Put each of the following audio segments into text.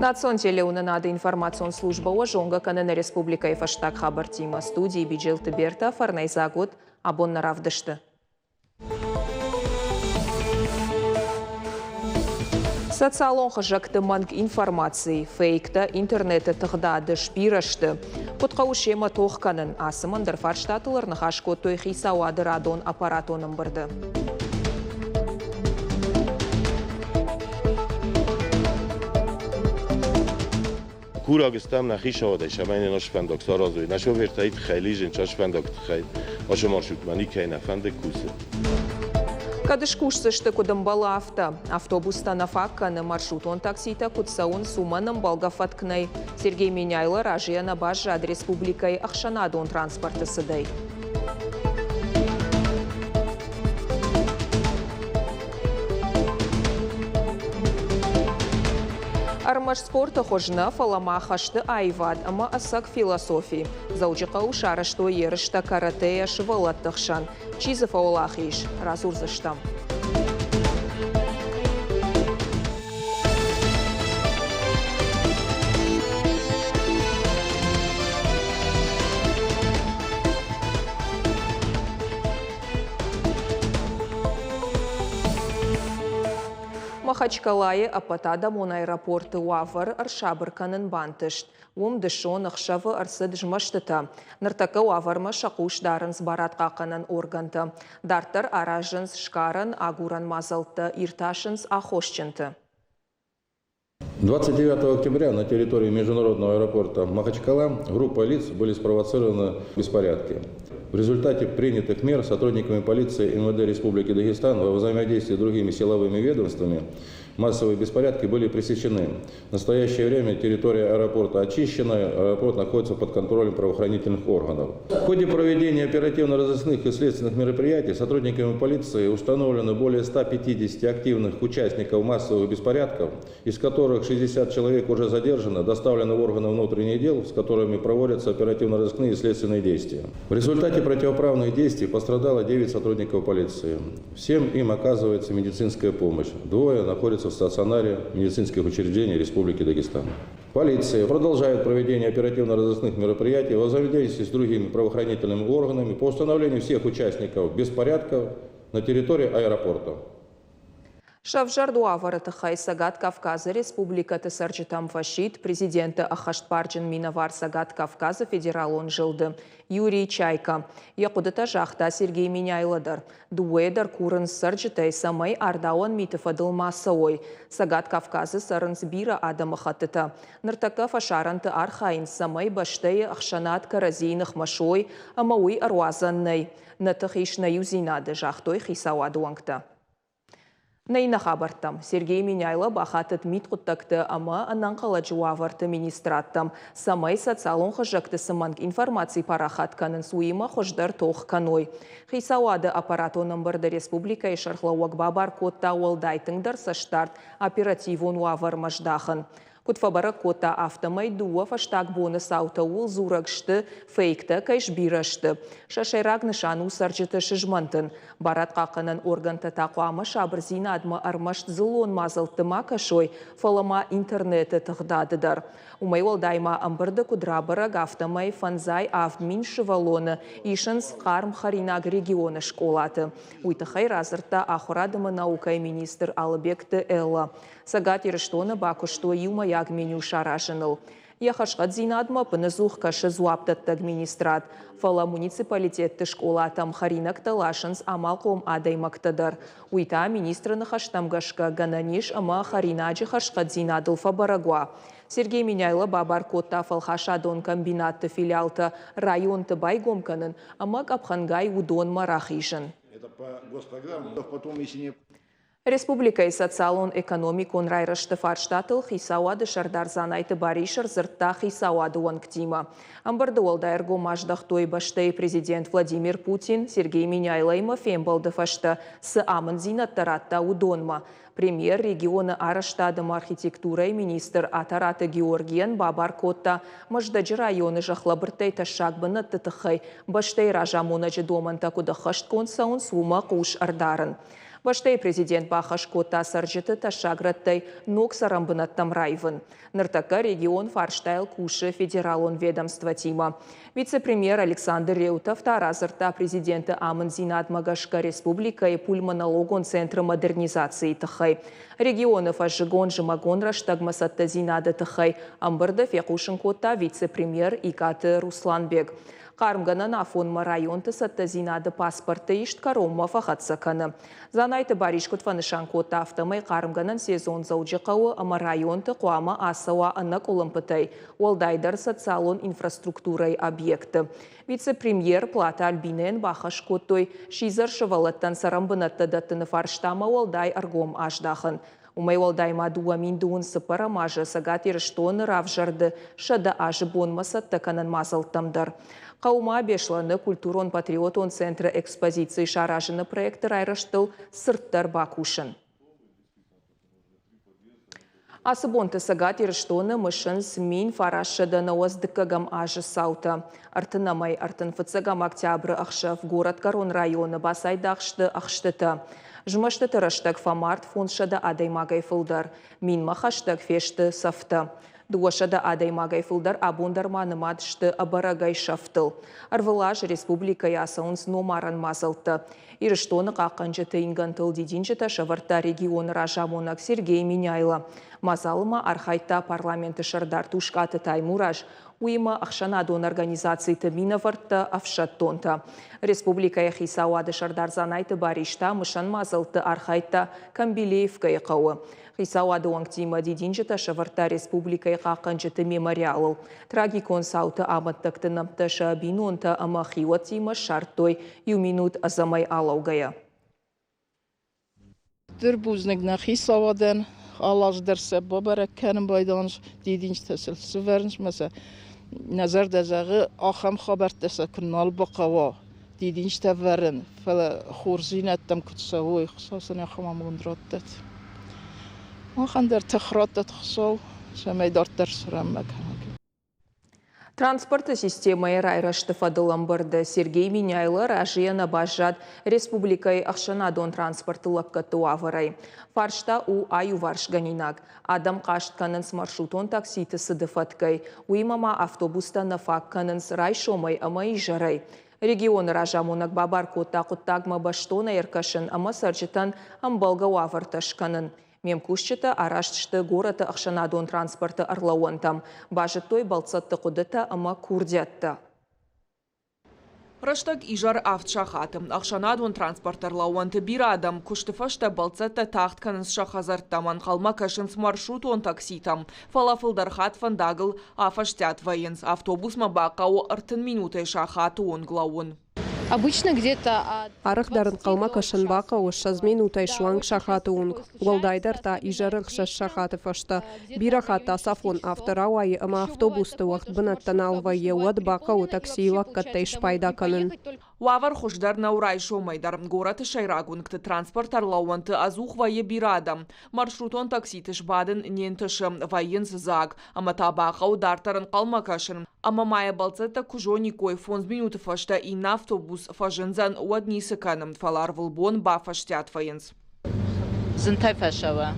Национ телеуынынады информацион службӕ уӕ зонгӕ кӕны нӕ республикӕйы фӕстаг хабӕрттимӕ. Студийы Биджелты Бертӕ, фӕрнӕйдзаг уыд абон нӕ равдысты. Социалон хызӕгты мӕнг информаци, фейктӕ интернеты тыгъдады сбирӕ сты. Куыд хъӕуы семӕ тох кӕнын, ацы ӕндӕр фарстатыл ӕрныхас кодтой хицауады радон аппаратон ӕмбырды. Курӕг стӕм нӕ хицауадӕй, цӕмӕй нын фӕндаг саразой. Нӕ шофертӕй тыххӕй лизын, час фӕндагы тыххӕй ацы маршрутмӕ никӕй нӕ фӕнды кусы. Кӕд скусдзысты, куыд ӕмбӕлы, афтӕ. Автобустӕ нӕ фаг кӕны, маршрутон такситӕ куыд цӕуынц, уымӕн ӕмбӕлгӕ фӕтк нӕй. Сергей Меняйло разыйӕ нӕ баззад республикӕйы ӕхсӕнадон транспорты цыдӕй. Ӕрмӕст спорты хуыз нӕ, фӕлӕ ма хӕсты аивад ӕмӕ ӕцӕг философи. Дзӕуджыхъӕуы сарӕзтой ерыстӕ каратэйӕ сывӕллӕтты хсӕн. Чи дзы фӕуӕлахиз, радзурдзыстӕм. Махачкалайы ӕппӕтадӕмон аэропорты уавӕр ӕрсабыр кӕнын бантыст. Уым дысон ӕхсӕвы ӕрцыд змӕстытӕ. Ныртӕккӕ уавӕрмӕ сӕ хъус дарынц барадхъахъхъӕнӕн органтӕ. Дарддӕр аразынц сгарӕн, агурӕн мадзӕлттӕ, иртасынц аххосджынты. 29 октября на территории международного аэропорта Махачкала группа лиц были спровоцированы беспорядки. В результате принятых мер сотрудниками полиции МВД Республики Дагестан во взаимодействии с другими силовыми ведомствами массовые беспорядки были пресечены. В настоящее время территория аэропорта очищена, аэропорт находится под контролем правоохранительных органов. В ходе проведения оперативно-розыскных и следственных мероприятий сотрудниками полиции установлено более 150 активных участников массовых беспорядков, из которых 60 человек уже задержано, доставлены в органы внутренних дел, с которыми проводятся оперативно-розыскные и следственные действия. В результате противоправных действий пострадало 9 сотрудников полиции. Всем им оказывается медицинская помощь. Двое находятся в стационаре медицинских учреждений Республики Дагестан. Полиция продолжает проведение оперативно-розыскных мероприятий во взаимодействии с другими правоохранительными органами по установлению всех участников беспорядков на территории аэропорта. Сӕвзӕрд уавӕры тыххӕй Цӕгат Кавказы республикӕты цӕрджытӕм фӕсидт президенты ӕххӕстбарджын минӕвар Цӕгат Кавказы федералон зылды Юрий Чайка. Йӕ хъуыдытӕ загъта Сергей Меняйло дӕр. Дыууӕйӕ дӕр курынц цӕрджытӕй, цӕмӕй ардауӕн миты фӕдыл ма цӕуой. Цӕгат Кавказы цӕрынц бирӕ адӕмыхӕттытӕ. Ныртӕккӕ фӕсарӕнты архайынц, цӕмӕй бӕстӕйы ӕхсӕнад кӕрӕдзийы ныхмӕ суой, ӕмӕ уый ӕруадзӕн нӕй. Нӕ тых ис нӕ иудзинады, загътой хицауады уӕнгтӕ. Нӕ иннӕ хабӕрттӕм. Сергей Меняйло бахатыд мидхъуыддӕгты ӕмӕ ӕнӕнхъӕлӕджы уавӕрты министрадтӕм, цӕмӕй социалон хызӕгты цы мӕнг информаци парахат кӕнынц, уыимӕ хуыздӕр тох кӕной. Хицауады аппаратон ӕмбырды республикӕйы сӕргълӕууӕг бабар кодта уӕлдай тынгдӕр цӕстдард оперативон уавӕрмӕ здахын. Куыд фӕбӕрӕг кодта, афтӕмӕй дыууӕ фӕстаг боны цаутӕ ууыл дзурӕг сты, фейктӕ кӕй сбирӕ сты. Сӕ сӕйраг нысан у цӕрджыты сызмӕнтын. Барадхъахъхъӕнӕн органтӕ та хъуамӕ сабырдзинадмӕ ӕрмӕст дзыллон мадзӕлтты ма кӕсой, фӕлӕ ма интернеты тыгъдады дӕр. Уымӕй уӕлдай ма ӕмбырды куыд рабӕрӕг, афтӕмӕй 57 000 сывӕллоны исынц хъарм хӕринаг регионы скъолаты. Уый тыххӕй радзырдта ахуырад ӕмӕ наукӕйы министр Алыбегты Эллӕ. Цӕгат Ирыстоны бакуыстой иумӕйаг меню саразыныл. Йӕ хӕрзхъӕддзинадмӕ ӕппынӕдзух кӕсы дзуапдӕттӕг министрад, фӕлӕ муниципалитетты скъолатӕм хӕринӕгтӕ ласынц амалхъом адӕймӕгтӕ дӕр. Уый та, министры ныхӕстӕм гӕсгӕ, гӕнӕн ис ӕмӕ хӕринаджы хӕрзхъӕддзинадыл фӕбӕрӕг уа. Сергей Меняйло бабар кодта фӕлхасадон комбинатты филиалтӕ районты байгом кӕнын ӕмӕ къӕпхӕнгай уыдонмӕ рахизын. Республикӕйы социалон-экономикон райрӕзты фарстатыл Хицауады сӕрдар Дзанайты Барис ӕрдзырдта Хицауады уӕнгтимӕ. Ӕмбырды уӕлдай ӕргом аздӕхтой бӕстӕйы президент Владимир Путин Сергей Меняйлоимӕ фембӕлды фӕстӕ цы амынддзинӕдтӕ радта, уыдонмӕ. Премьер регионы арӕзтад ӕмӕ архитектурӕйы министр Атараты Георгийӕн бабар кодта Мӕздӕджы районы зӕхлӕбырдтӕй тӕссаг бынӕтты тыххӕй бӕстӕйы разамонӕджы домӕнтӕ куыд ӕххӕстгонд цӕуынц, уымӕ хъус ӕрдарын. Бӕстӕйы президент бахӕс кодта цӕрджыты тӕссаг рӕттӕй ног цӕрӕнбынӕттӕм раивын. Ныртӕккӕ регион фарстайыл кусы федералон ведомствотимӕ. Вице-премьер Александр Реутов та радзырдта президенты амынддзинадмӕ гӕсгӕ республикӕйы пульмонологон центры модернизацийы тыххӕй. Регионы фӕззыгон-зымӕгон рӕстӕгмӕ цӕттӕдзинады тыххӕй ӕмбырды фехъусын кодта вице-премьер Икъаты Русланбег. Хъармгӕнӕн афонмӕ районты цӕттӕдзинады паспортты ист кӕронмӕ фӕхӕццӕ кӕны. Дзанайты Барис куыд фӕнысан кодта, афтӕмӕй хъармгӕнӕн сезон Дзӕуджыхъӕуы ӕмӕ районты хъуамӕ ацӕуа ӕнӕкъуылымпытӕй, уӕлдайдӕр социалон инфраструктурӕйы объектты. Вице-премьер Платы Альбинӕйӕн бахӕс кодтой сидзӕр сывӕллӕттӕн цӕрӕнбынӕттӕ дӕттыны фарстамӕ уӕлдай ӕргом аздахын. Уымӕй уӕлдай ма 2024 азы Цӕгат Ирыстоны равзӕрды 100 азы бонмӕ цӕттӕ кӕнӕн мадзӕлттӕм дӕр. Хъӕумӕ Беслӕны культурон-патриотон центры экспозици саразыны проекты райрӕзтыл цырддӕр бакусын. Ацы бонты Цӕгат Ирыстоны мысынц 1990 азы цаутӕ. Ӕртынӕмӕй ӕртынфыццӕгӕм октябры ӕхсӕв Горӕтгӕрон районы бацайдагъ сты ӕхстытӕ. Змӕстыты рӕстӕг фӕмард 500 адӕймагӕй фылдӕр, минмӕ хӕстӕг фесты цӕфтӕ. 200 адӕймагӕй фылдӕр абон дӕр ма нымад сты ӕбӕрӕгӕй сӕфтыл. Ӕрвылаз республикӕйы ацӕуынц номарӕн мадзӕлттӕ. Ирыстоны хъахъхъӕнджыты ингӕнтыл дидинджытӕ сӕвӕрдта регионы разамонӕг Сергей Меняйло. Мадзалы ма архайдта парламенты сӕрдар Тускъаты Таймураз, уыимӕ ӕхсӕнадон организациты минӕвӕрттӕ, ӕфсӕддонтӕ. Республикӕйы хицауады сӕрдар Дзанайты Барис та мысӕн мадзӕлтты архайдта Камбилеевкӕйы хъӕуы. Хицауады уӕнгтимӕ дидинджытӕ сӕвӕрдта республикӕйы хъахъхъӕнджыты мемориалыл. Трагикон цауты амӕттӕгты нӕмттӕ сӕ бинонтӕ ӕмӕ хиуӕттимӕ ссардтой иу минут ӕдзӕмӕй алӕугӕйӕ. Стыр бузныг нӕ хицауадӕн, алы аз дӕр сӕ бабӕрӕг кӕнын байдайынц, дидинджытӕ сыл сывӕрынц ӕмӕ сӕ нӕ зӕрдӕ зӕгъы, ахӕм хабӕрттӕ сӕ куы нал бахъӕуа дидинджытӕ вӕрын, фӕлӕ хорздзинӕдтӕм куыд цӕуой, Хуыцау сын ахӕм амонд раттӕд. Махӕн дӕр тых раттӕд Хуыцау, цӕмӕй дарддӕр цӕрӕм мӕ кӕнӕг. Транспорты системӕйы райрӕзты фӕдыл ӕмбырды Сергей Меняйло разыйӕ нӕ баззад республикӕйы ӕхсӕнадон транспорты лӕггӕдты уавӕрӕй. Фарста у аиуварсгӕнинаг. Адӕм хъаст кӕнынц маршрутон такситы цыды фӕткӕй, уыимӕ ма автобустӕ нӕ фаг кӕнынц райсомӕй ӕмӕ изӕрӕй. Регионы разамонӕг бабар кодта хъуыддагмӕ бӕстонӕй ӕркӕсын ӕмӕ цӕрджытӕн ӕмбӕлгӕ уавӕртӕ скӕнын. Ме мкусджытӕ араст сты горӕты ӕхсӕнадон транспорты ӕрлӕууӕнтӕм, базыдтой бӕлццӕтты хъуыдытӕ ӕмӕ курдиӕттӕ. Рӕстӕг изӕр авд сахаты. Ӕхсӕнадон транспорт ӕрлӕууӕнты бирӕ адӕм. Куысты фӕстӕ бӕлццӕттӕ тагъд кӕнынц сӕ хӕдзӕрттӕм, ӕнхъӕлмӕ кӕсынц маршрутон такситӕм. Фӕлӕ фылдӕр хатт фӕндагыл афӕстиат вӕййынц. Автобусмӕ бахъӕуы 30 минутӕй сахаты онг лӕууын. Обычно где-то Арӕхдӕр ӕнхъӕлмӕ кӕсын бахъӕуы 20 минутӕй суанг сахаты онг, уӕлдайдӕр та изӕры ӕхсӕз сахаты фӕстӕ. Бирӕ хатт ацафон афтӕ рауайы ӕмӕ автобусты уӕгъд бынӕттӕ нал вӕййы, уӕд бахъӕуы таксийы лӕггӕдтӕй спайда кӕнын. Уавӕр хуыздӕр нӕу райсомӕй дӕр. Горӕты сӕйраг уынгты транспорт ӕрлӕууӕнты ӕдзух вӕййы бирӕ адӕм. Маршрутон такситы сбадын не нтысы, вӕййынц дзаг. Ӕмӕ та бахъӕуы дарддӕр ӕнхъӕлмӕ кӕсын. Ӕмӕ ма йӕ бӕлццӕттӕ куы зониккой, фондз минуты фӕстӕ иннӕ автобус фӕзындзӕн, уӕд ницы кӕны, фӕлӕ ӕрвылбон бафӕстиат вӕййынц. Зынтӕй фӕсӕуа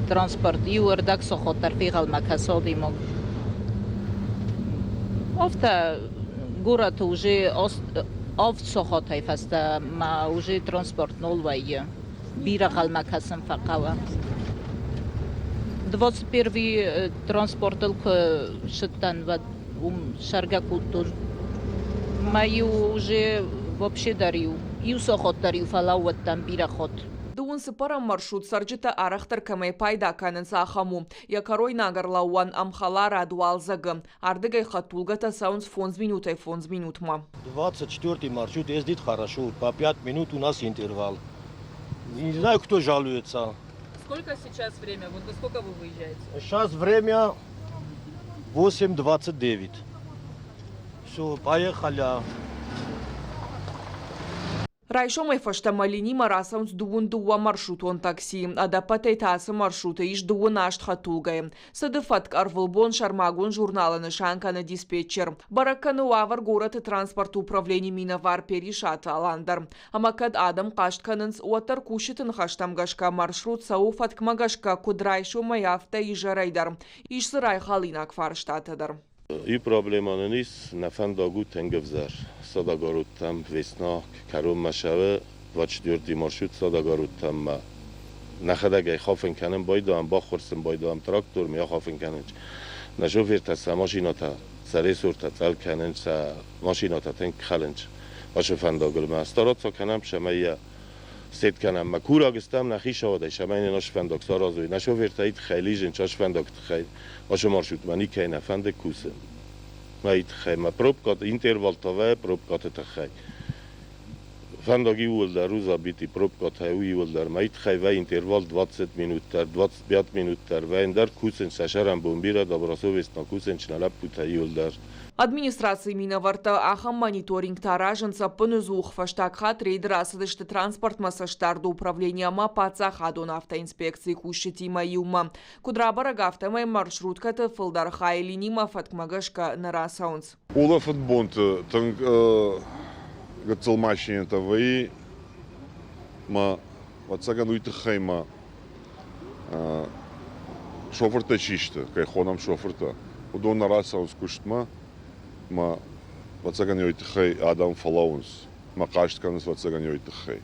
транспорт иу ӕрдӕг сахат дӕр фегъӕлмӕ кӕсы адӕймаг. Афтӕ горӕты уже авд сахатӕй фӕстӕмӕ уже транспорт нал вӕййы. Бирӕ ӕнхъӕлмӕ кӕсын фӕхъӕуы. 21 транспортыл куы ссыдтӕн, уӕд уым сӕргӕ кодтон. Мӕ-иу уже вообще дӕр-иу иу сахат дӕр-иу фӕлӕууыдтӕн бирӕ хатт. Дыууын цыппӕрӕм маршрут цӕрджытӕ арӕхдӕр кӕмӕй пайда кӕнынц, ахӕм у. Йӕ кӕройнаг ӕрлӕууӕн ӕмхӕларад уалдзӕгы. Ардыгӕй хӕдтулгӕтӕ цӕуынц фондз минутӕй фондз минутмӕ. 24 маршрут ездит хорошо, по 5 минут у нас интервал. Не знаю, кто жалуется. Сколько сейчас время? Вот во сколько вы выезжаете? Сейчас время 8.29. Все, поехали. Райсомӕй фӕстӕмӕ линимӕ рацӕуынц 22 маршрутон такси. Ӕдӕппӕтӕй та ацы маршруты ис 38 хӕдтулгӕйы. Цыды фӕтк ӕрвылбон сӕрмагонд журналы нысан кӕны диспетчер. Бӕрӕг кӕны уавӕр горӕты транспорты управленийы минӕвар Перисаты Алан дӕр. Ӕмӕ кӕд адӕм хъаст кӕнынц, уӕддӕр кусджыты ныхӕстӕм гӕсгӕ маршрут цӕуы фӕткмӕ гӕсгӕ куыд райсомӕй, афтӕ изӕрӕй дӕр. Ис дзы райхалинаг фарстатӕ дӕр. Иу проблемӕ нын ис, нӕ фӕндаг у тынг ӕвзӕр. Садагородтӕм весна кӕронмӕ сӕвы, 24 маршрут Садагородтӕммӕ. Нӕхӕдӕг ӕй хафын кӕнын байдайӕм, баххуырсын байдайӕм трактормӕ, ахафын кӕнын. Нӕ шофертӕ сӕ машинӕтӕ, сӕ ресуртӕ цӕл кӕнынц, сӕ машинӕтӕ тынг хӕлынц ацы фӕндагыл. Мӕ стараться кӕнӕм, цӕмӕй йӕ Сет кӕнӕм ма курӕг стӕм нӕ хицауадӕй, цӕмӕй нын ацы фӕндаг саразой. Нӕ шофертӕ тыххӕй лизынц ацы фӕндагы тыххӕй. Ацы маршрутмӕ никӕй нӕ фӕнды кусын. Мӕй тыххӕй ма пробкаты, интервалтӕ вӕййы пробкаты тыххӕй. Фӕндаг иууылдӕр у забитый пробкатӕй у иууылдӕр. Мӕй тыххӕй вӕййы интервал 20 минут дӕр, 25 минут дӕр. Вӕййы ӕндӕр кусынц сӕ сӕрӕнбон бирӕ добросовестно кусынц нӕ лӕппутӕ иууылдӕр. Администрацийы минӕвӕрттӕ ахӕм мониторингтӕ аразынц ӕппынӕдзух. Фӕстаг хатт рейды рацыдысты транспортмӕ цӕстдарды управлени ӕмӕ паддзахадон автоинспекцийы кусджытимӕ иумӕ. Куыд рабӕрӕг, афтӕмӕй маршруткӕты фылдӕр хай линимӕ фӕткмӕ гӕсгӕ нӕ рацӕуынц. Улӕфыд бонты тынг гыццыл машинӕтӕ вӕййы мӕ, ӕвӕццӕгӕн, уый тыххӕй мӕ шофыртӕ чи сты, кӕй хонӕм шофыртӕ, уыдон нӕ рацӕуынц куыстмӕ ӕмӕ ӕвӕццӕгӕн уый тыххӕй адӕм фӕлӕууынц ӕмӕ хъаст кӕнынц ӕвӕццӕгӕн уый тыххӕй.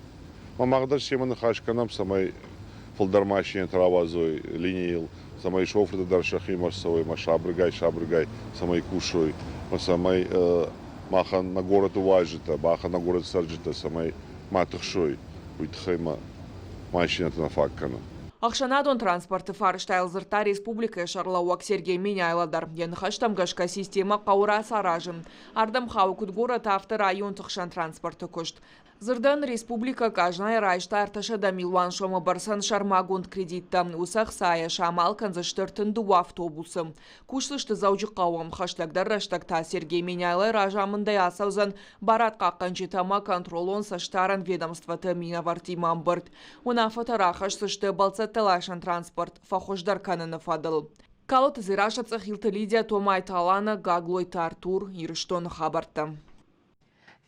Ӕмӕ мах дӕр семӕ ныхас кӕнӕм, цӕмӕй фылдӕр машинӕтӕ рауадзой линийыл, цӕмӕй шофыртӕ дӕр сӕхимӕ ӕрцӕуой ӕмӕ сабыргай-сабыргай цӕмӕй кусой ӕмӕ цӕмӕй махӕн нӕ горӕты уазджытӕ, махӕн нӕ горӕты цӕрджытӕ цӕмӕй ма тыхсой, уый тыххӕй мӕ машинӕтӕ нӕ фаг кӕны. Ӕхсӕнадон транспорты фарстайыл дзырдта республикӕйы сӕргълӕууӕг Сергей Меняйло дӕр. Йӕ ныхӕстӕм гӕсгӕ системӕ хъӕуы рацаразын. Ардӕм хауы куыд горӕт, афтӕ районты хсӕн транспорты куыст. Дзырдӕн, республикӕ къазнайӕ райста 300 милуан сомы бӕрцӕн сӕрмагонд кредиттӕ. Уыцы ӕхцайӕ самал кӕндзысты 32 автобусы. Кусдзысты Дзӕуджыхъӕуы. Хӕстӕгдӕр рӕстӕг та Сергей Меняйлойы разамындӕй ацӕудзӕн барадхъахъхъӕнджытӕ ӕмӕ контролон цӕстдарӕн ведомствоты минӕвӕрттимӕ ӕмбырд. Уынаффӕтӕ рахӕсдзысты бӕлццӕттӕласӕн транспорт фӕхуыздӕр кӕныны фӕдыл. Калоты Дзерассӕ, Цъӕхилты Лидия, Томайты Алана, Гаглойты Артур, Ирыстоны хабӕрттӕ.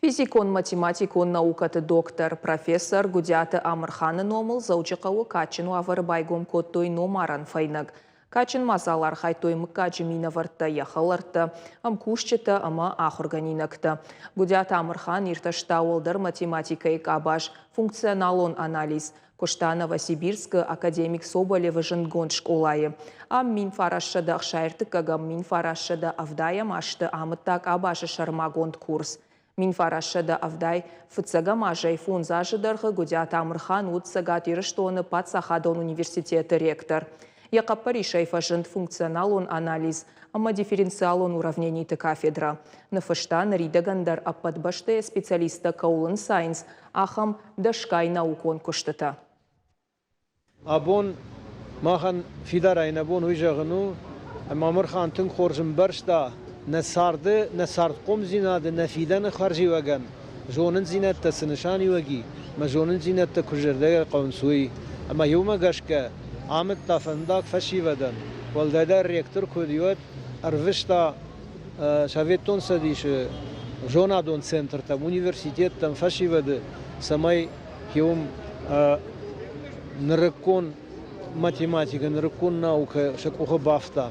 Физикон-математикон наукӕты доктор, профессор Гуыдиаты Амырханы номыл Дзӕуджыхъӕуы кадджын уавӕры байгом кодтой номарӕн фӕйнӕг. Кадджын мадзалы архайдтой мыггаджы минӕвӕрттӕ, йӕ хӕлӕрттӕ, ӕмкусджытӕ ӕмӕ ахуыргӕнинӕгтӕ. Гуыдиаты Амырхан иртӕста уӕлдӕр математикӕйы къабаз, функционалон анализ, Куыста Новосибирскы академик Соболевы зындгонд скъолайы. Ам 1963 1970 азты амыдта къабазы сӕрмагонд курс. 1970 фыццӕгӕм азӕй фондз азы дӕргъы Гуыдиаты Амырхан уыд Цӕгат Ирыстоны паддзахадон университеты ректор. Йӕ хъӕппӕрисӕй фӕзынд функционалон анализ ӕмӕ дифференциалон уравнениты кафедрӕ. Ныффыста, ныридӕгӕн дӕр ӕппӕт бӕстӕйы специалисттӕ кӕуыл ӕнцайынц, ахӕм дӕсгай наукон куыстытӕ. Абон махӕн фидарӕй нӕ бон уый зӕгъын у, ӕмӕ Амырхан тынг хорз ӕмбӕрста, нӕ царды, нӕ цардхъомдзинады, нӕ фидӕны хӕрзиуӕгӕн зонындзинӕдтӕ цы нысаниуӕг и, мӕ зонындзинӕдтӕ куы зӕрдӕйӕ хъӕуынц, уый. Ӕмӕ иумӕ гӕсгӕ амыдта фӕндаг фӕсивӕдӕн, уӕлдайдӕр ректор куы уыди, уӕд ӕрвыста Советон Цӕдисы зонадон центртӕм, университеттӕм фӕсивӕды, цӕмӕй уым нырыккон математикӕ, нырыккон наукӕ сӕ къухы бафта.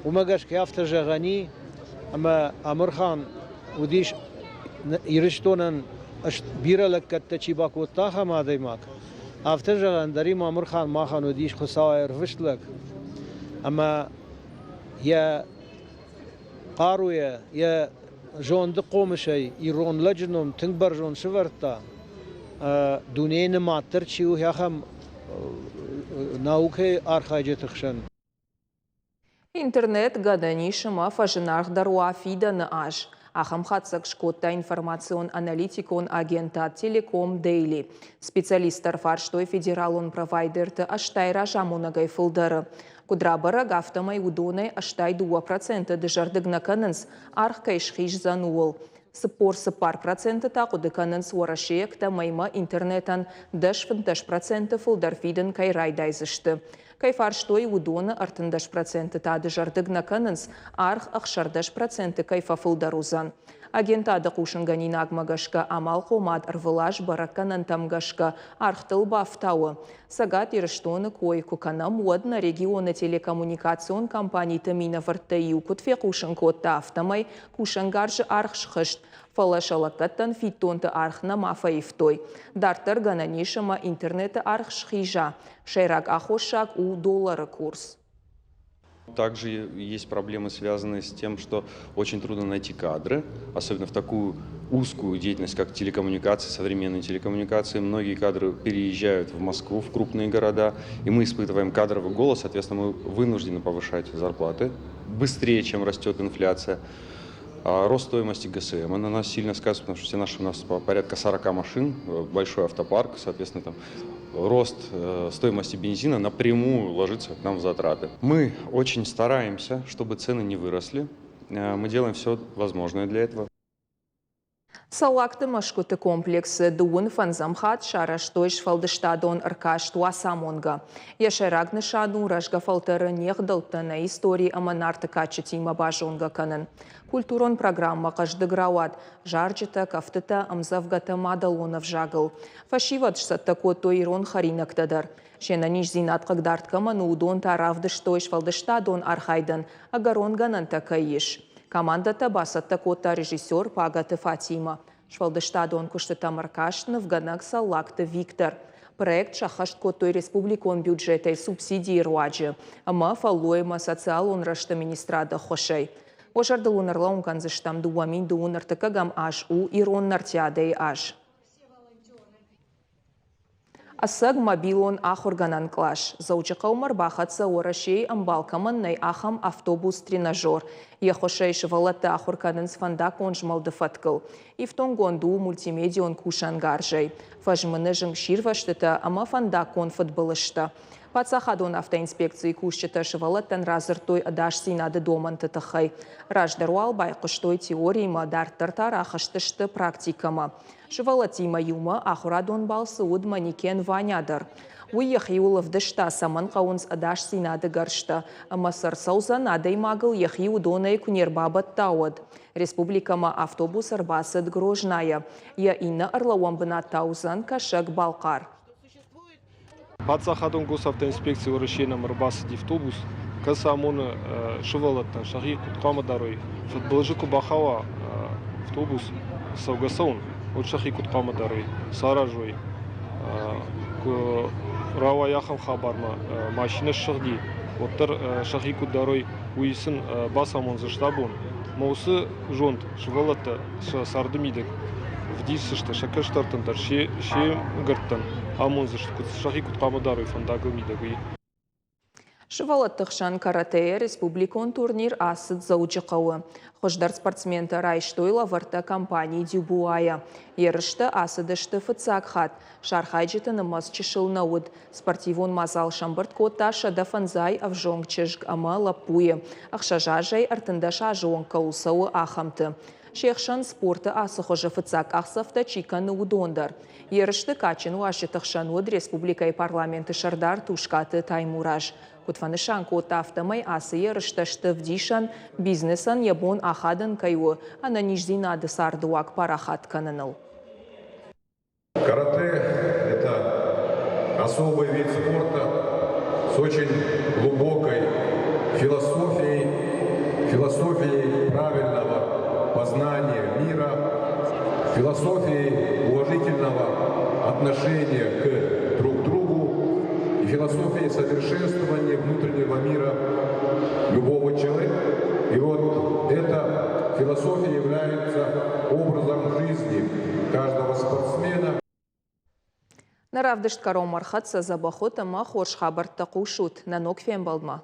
Уымӕ гӕсгӕ афтӕ зӕгъӕн и, ӕмӕ Амырхан уыдис Ирыстонӕн бирӕ лӕггӕдтӕ чи бакодта, ахӕм адӕймаг. Афтӕ зӕгъӕн дӕр им Амырхан махӕн уыдис Хуыцауӕй ӕрвыст лӕг. Ӕмӕ йӕ хъаруйӕ, йӕ зонды хъомысӕй ирон лӕджы ном тынг бӕрзонд сӕвӕрдта. Дунейы нымаддӕр чи у, ахӕм наукӕйы архайджыты хсӕн. Интернет гӕнӕн ис ӕмӕ фӕзынаргъдӕр уа фидӕны аз. Ахӕм хатдзӕг скодта информацион-аналитикон агентад Телеком Дейли. Специалисттӕ ӕрфарстой федералон провайдерты 80 разамонӕгӕй фылдӕры. Куыд рабӕрӕг, афтӕмӕй уыдонӕй 82% дызӕрдыг нӕ кӕнынц, аргъ кӕй схиздзӕн, ууыл. 44% та хъуыды кӕнынц, уӕрӕсейӕгтӕ мӕймӕ интернетӕн 10-15% фылдӕр фидын кӕй райдайдзысты. Кӕй фарстой, уыдоны 13% та дызӕрдыг нӕ кӕнынц, аргъ 16% кӕй фӕфылдӕр уыдзӕн. Агентады хъусынгӕнинагмӕ гӕсгӕ, амалхъомад ӕрвылаз бӕрӕггӕнӕнтӕм гӕсгӕ ӕргътыл бафтауы. Цӕгат Ирыстоны кой куы кӕнӕм, уӕд нӕ регионы телекоммуникацион компаниты минӕвӕрттӕй иу куыд фехъусын кодта, афтӕмӕй кусӕнгарзы аргъ схызт, фӕлӕ сӕ лӕггӕдтӕн фиддонты аргъ нӕма фӕивтой. Дарддӕр гӕнӕн ис ӕмӕ интернеты аргъ схиза. Сӕйраг аххосаг у доллары курс. Также есть проблемы, связанные с тем, что очень трудно найти кадры, особенно в такую узкую деятельность, как телекоммуникации, современные телекоммуникации. Многие кадры переезжают в Москву, в крупные города, и мы испытываем кадровый голод, соответственно, мы вынуждены повышать зарплаты быстрее, чем растет инфляция. А рост стоимости ГСМ на нас сильно сказывается, потому что все наши у нас порядка 40 машин, большой автопарк, соответственно, там рост стоимости бензина напрямую ложится к нам в затраты. Мы очень стараемся, чтобы цены не выросли. Мы делаем все возможное для этого. Цӕллагты мӕсгуыты комплексы дыууын фӕндзӕм хатт сарӕзтой сфӕлдыстадон ӕркаст Уацамонгӕ. Йӕ сӕйраг нысан у рӕзгӕ фӕлтӕры не гъдӕуттӕ, нӕ истори ӕмӕ Нарты кадджытимӕ базонгӕ кӕнын. Культурон программӕ хъӕздыг рауад зарджытӕ, кӕфтытӕ, ӕмдзӕвгӕтӕ мадӕлон ӕвзагыл. Фӕсивӕд сцӕттӕ кодтой ирон хӕринӕгтӕ дӕр. Се нӕниздзинад хъыгдард кӕмӕн у, уыдон та равдыстой сфӕлдыстадон архайдӕн ӕгӕрон гӕнӕнтӕ кӕй ис. Командӕтӕ бацӕттӕ кодта режиссер Пагӕты Фатимӕ. Сфӕлдыстадон куыстытӕм ӕркаст нывгӕнӕг Цӕллагты Виктор. Проект сӕххӕст кодтой республикон бюджетӕй субсидийы руаджы ӕмӕ фӕллоймӕ социалон рӕзты министрады ӕххуысӕй. Уӕ зӕрдыл уын ӕрлӕууын кӕндзыстӕм, 2021 аз у ирон нартиадӕйы аз. Ӕцӕг мобилон ахуыргӕнӕн кълас. Дзӕуджыхъӕумӕ ӕрбахӕццӕ Уӕрӕсейы ӕмбал кӕмӕн нӕй, ахӕм автобус-тренажер. Йе ххуысӕй сывӕллӕттӕ ахуыр кӕнынц фӕндаггон змӕлды фӕткыл. Ифтонггонд у мультимедион кусӕнгарзӕй. Фӕзмыны зынгсирвӕзтытӕ ӕмӕ фӕндаггон фыдбылызтӕ. Паддзахадон автоинспекцийы кусджытӕ сывӕллӕттӕн радзырдтой ӕдасдзинады домӕнты тыххӕй. Раздӕр уал байхъуыстой теоримӕ, дарддӕр та рахызтысты практикӕмӕ. Сывӕллӕттимӕ иумӕ ахуырадон балцы уыд манекен Ваня дӕр. Уый йӕхиуыл ӕвдыста, цӕмӕн хъӕуынц ӕдасдзинады гӕрзтӕ ӕмӕ цы ӕрцӕудзӕн адӕймагыл йӕхи уыдонӕй куы не рбабӕтта, уӕд. Республикӕмӕ автобус ӕрбацыд Грознайӕ. Йӕ иннӕ ӕрлӕууӕн бынат та уыдзӕн Кӕсӕг-Балхъар. Паддзахадон госавтоинспекци Уӕрӕсейы нӕм ӕрбацыди автобус, кӕцы амоны сывӕллӕттӕн сӕхи куыд хъуамӕ дарой, фыдбылызы куы бахауа автобус цӕугӕ-цӕуын, уӕд сӕхи куыд хъуамӕ дарой, цы аразой. Куы рауайа ахӕм хабармӕ, машинӕ ссыгъди, уӕддӕр сӕхи куыд дарой, уый сын бацамондзысты абон. Мӕ уыцы зонд сывӕллӕттӕ сӕ царды мидӕг вдисдзысты сӕ кӕстӕртӕн дӕр, се мгӕрттӕн амондзысты, куыд сӕхи куыд хъуамӕ дарой фӕндагыл мидӕг, уый. Сывӕллӕтты хсӕн каратэйӕ республикон турнир ацыд Дзӕуджыхъӕуы. Хуыздӕр спортсментӕ райстой лӕвӕрттӕ компани Дюбуа-йӕ. Ерыстӕ ацыдысты фыццаг хатт. Сӕ архайджыты нымӕц чысыл нӕ уыд. Спортивон мадзал сӕмбырд кодта 105 ӕвзонг чызг ӕмӕ лӕппуйы, 6 азӕй 13 азы онг кӕуыл цӕуы, ахӕмты. Се хсӕн спорты ацы хуызы фыццаг къахдзӕфтӕ чи кӕны, уыдон дӕр. Ерысты кадджын уазджыты хсӕн уыд республикӕйы парламенты сӕрдар Тускъаты Таймураз. Куыд фӕнысан кодта, афтӕмӕй ацы ерыстӕ сты ӕвдисӕн, бизнесӕн йӕ бон ахадӕн кӕй у ӕнӕниздзинады цардыуаг парахат кӕныныл. Карате – это особый вид спорта с очень глубокой философией, философией правильного познания мира, философией уважительного отношения к друг другу и философией совершенствования внутреннего мира любого человека. И вот эта философия является образом жизни каждого спортсмена. Нӕ равдыст кӕронмӕ ӕрхӕццӕ дзӕбӕх ут ӕмӕ хорз хабӕрттӕ хъусут нӕ ног фембӕлдмӕ.